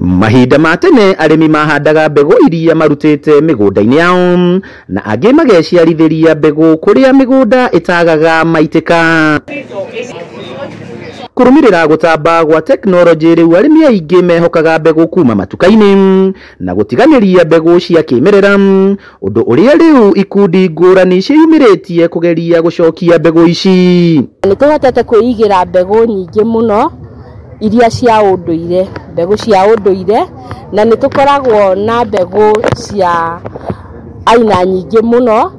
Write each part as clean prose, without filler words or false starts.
Mahinda ma tene arĩmi mahandaga mbegũ iria marutĩte mĩgũnda-inĩ yao na angĩ mageciarithĩria mbegũ kũrĩa mĩgũnda ĩtagaga maitĩka. Kũrũmĩrĩra gũtamba gwa tekinoronjĩ rĩu arĩmi aingĩ mehokaga mbegũ kuma matuka-inĩ na gũtiganĩria mbegũ cia kĩmerera, ũndũ ũrĩa rĩu ikundi ngũrani ciĩyumĩrĩtie kũgeria gũcokia mbegũ ici. Nĩ tũhotete kwĩigĩra mbegũ nyingĩ mũno iria cia ũndũire, mbegũ cia ũndũire, na nĩ tũkoragwo na mbegũ cia aina nyingĩ mũno,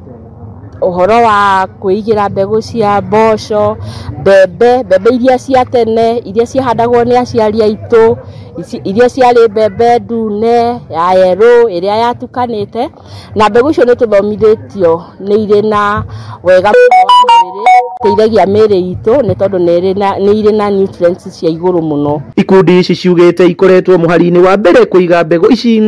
ũhoro wa kwĩigĩra mbegũ cia mboco, mbembe, mbembe iria cia tene, iria ciahandagwo nĩ aciari aitũ, iria ciarĩ mbembe ndune, ya yerũ, ĩrĩa yatukanĩte, na mbegũ icio nĩ tũthomithĩtio nĩ irĩ na wega mũno wa mwĩrĩ, teithagia mĩĩrĩ itũ nĩ tondũ nĩ irĩ na nutrients cia igũrũ mũno. Ikundi ici ciugĩte ikoretwo mũhari-inĩ wa mbere kũiga mbegũ ici,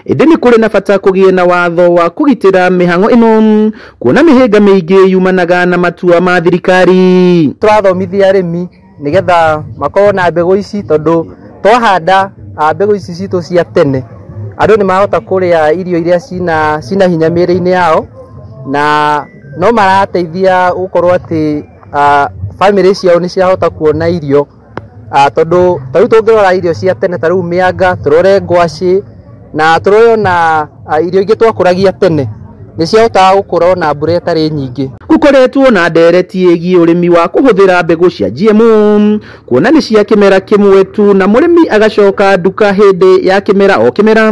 ĩndĩ nĩ kũrĩ na bata kũgĩe na watho wa kũgitĩra mĩhang'o ĩno, kuona mĩhĩnga mĩingĩ yumanaga na matua ma thirikari. Tũrathomithia arĩmi nĩgetha makorwo na mbegũ ici tondũ twahanda mbegũ ici citũ cia tene andũ nĩ marahota kũrĩa irio iria cina hinya mĩĩrĩ-inĩ yao, na no marateithia gũkorwo atĩ bamĩrĩ ciao nĩ ciahota kuona irio, tondũ ta rĩu tũngĩrora irio cia tene ta rĩu mĩanga, tũrore ngwacĩ na tũrore ona irio ingĩ twakũragia tene nĩ ciahotaga gũkũra ona mbura ĩtarĩ nyingĩ. Gũkoretwo na ndereti ĩgiĩ ũrĩmi wa kũhũthĩra mbegũ cia GMO kuona nĩ cia kĩmera kĩmwe tu na mũrĩmi agacoka nduka hĩndĩ ya kĩmera o kĩmera,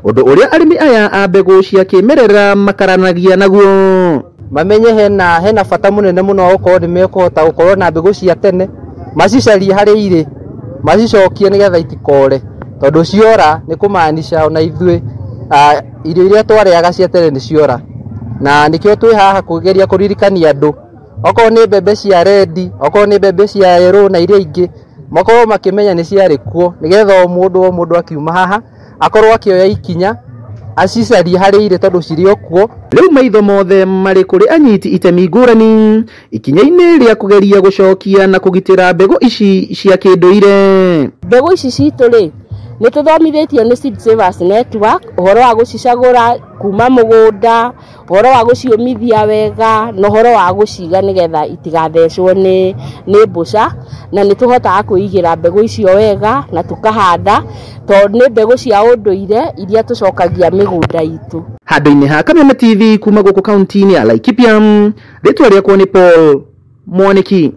ũndũ ũrĩa arĩmi aya a mbegũ cia kĩmerera makaranagia naguo. Mamenye hena bata mũnene mũno wa gũkorwo nĩ mekũhota gũkorwo na mbegũ cia tene, macicarie harĩa irĩ, macicokie nĩgetha itikore, tondũ ciora nĩ kũmaanisha ona ithuĩ irio iria twarĩaga cia tene nĩ ciora, na nĩkĩo twĩ haha kũgeria kũririkania andũ, okorwo nĩ mbembe cia rendi, okorwo nĩ mbembe cia yerũ na iria ingĩ, makorwo makĩmenya nĩ ciarĩ kuo, nĩgetha o mũndũ akiuma haha akorwo akĩoya ikinya acicarie harĩa irĩ tondũ cirĩ o kuo. Rĩu maitho mothe marĩ kũrĩ anyiti itemi ngũrani ikinya-inĩ rĩa kũgeria gũcokia na kũgitĩra mbegũ ici cia kĩndũire. Mbegũ ici citũ rĩ, nĩ tũthomithĩtio nĩ Seed Savers Network ũhoro wa gũcicagũra kuma mũgũnda, ũhoro wa gũciũmithia wega na ũhoro wa gũciga nĩgetha itigathecwo nĩ mbũca, na nĩ tũhotaga kwĩigĩra mbegũ icio wega na tũkahanda tondũ nĩ mbegũ cia ũndũire iria tũcokagia mĩgũnda itũ. Handũ-inĩ ha Kameme TV kuma gũkũ kaunti-inĩ ya Laikipia, rĩtwa rĩakwa nĩ Paul Mwaniki.